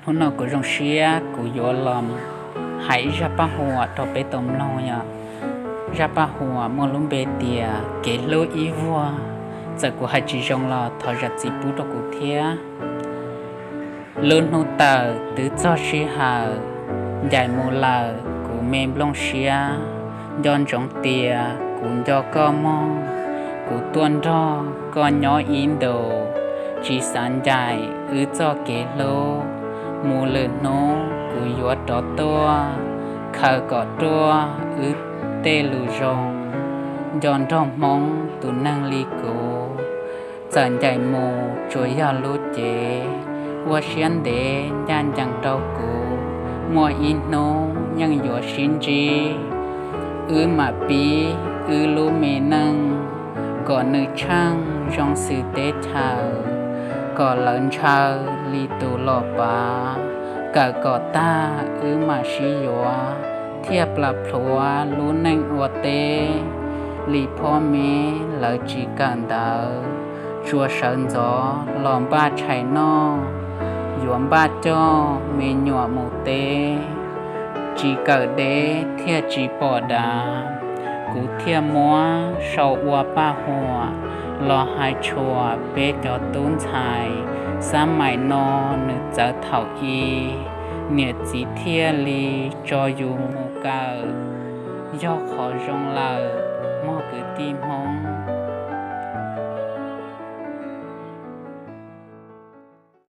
Hnub no kuv zoo siab kuv yuav los hais ib zaj paj huam rau peb tau mloog yom. Zaj paj huam muaj lub npe tias Kev Hlub Ib Vuag. Txawm kuv hais tsis zoo los thov zam txim pub rau kuv thiab. Lub hnub tawm twb txog sij hawm, ncaim mus lawm kuv me nplooj siab, nco ntsoov tias kuv nco koj mog, kuv tuaj nrog koj nyob ib ntus, tsis xav ncaim wb txoj kev hlub, mus lwm hnub kuv yuav rov tuaj, khaws kom ruaj wb tej lus zoo, nco nrog Hmoob tus neeg li kuv. Txawm ncaim mus tsuas yog lub cev, ua siab ntev ncaj ncees rau kuv, muaj ib hnub yeej yuav sib ntsib, wb mam pib wb lub me neej, kom nws tsheej zoo xws teb chaws, kom lawv ntshaw li tus los pav, kawm kom tag wb mam sib yuav, thiaj plam plhuav lub neej ua teb, li phob meb lawv tsis kawm ntawv, tsuas sawv ntxov los npaj tshais noj, yuav npaj coj me nyuam mus teb, tsis kawm deb thiaj tsis pom dav, kuv thiaj muab sau ua paj huam, los hais tshuam peb cov tub ntxhais, xab maim no nws txawv thaum i, niam txiv thiaj li tso yus mus kawm, yog qhov zoo lawm mog kwv tij Hmoob.